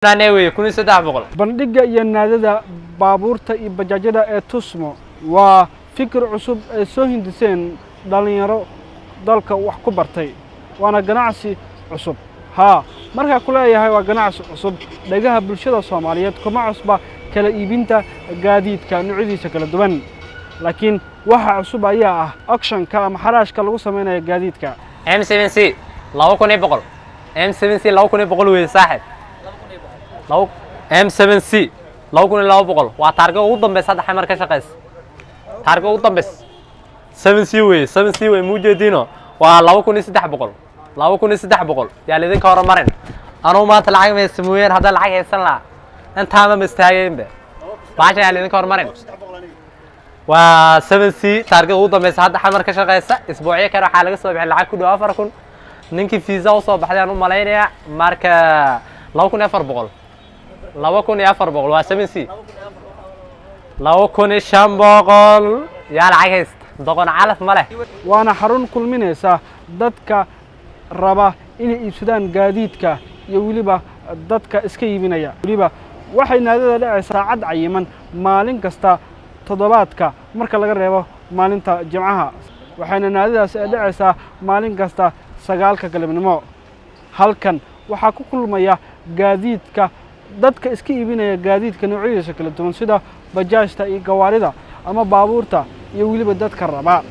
Wey, 1300. Bandhigga iyo naadada baabuurta iyo bajaajyada ee Tusmo waa fikir cusub ay soo hindiseen dhallinyaro dalka wax ku bartay, waana ganacsi cusub. Haa, markaa ku leeyahay waa ganacsi cusub, dhagaha bulshada Soomaaliyeed kuma cusba kala iibinta gaadiidka noocyadiisa kala duwan, laakiin waxa cusub ayaa ah auctionka ama xaraashka lagu samaynayo gaadiidka. M7 C 2100, M7 C 2100 wey saaxib. Labo M7 C 2200 waa taarga ugu dambeysa hadda Xamar ka shaqeysa. Taarga ugu dambeysa 7 C wey, 7 C wey, muujeediino waa 2300, 2300. Yaa lidinka horumarin. Anugu maanta lacag ma haysta mooyaan, haddaan lacag haysan lahaa intaama ma istaageenbe. Baashan yaa lidinka horumarin. Waa 7 C taargada ugu dambeysa hadda Xamar ka shaqeysa. Isbuucyo kale waxaa laga soo bixay lacag ku dhow 4000. Ninkii fiisa usoo baxday aan u malaynayaa. Marka 2400, 2400 waa 7 C. 2500 yaa lacag haysta? Doqon calaf ma leh. Waana xarun kulminaysa dadka raba inay iibsadaan gaadiidka iyo weliba dadka iska iibinaya. Weliba waxay naadada dhacaysaa saacad cayiman maalin kasta toddobaadka, marka laga reebo maalinta Jimcaha, waxayna naadadaasi ay dhacaysaa maalin kasta 9-ka galabnimo. Halkan waxaa ku kulmaya gaadiidka, dadka iska iibinaya gaadiidka noocyadiisa kala duwan, sida bajaajta iyo gawaarida ama baabuurta, iyo weliba dadka raba.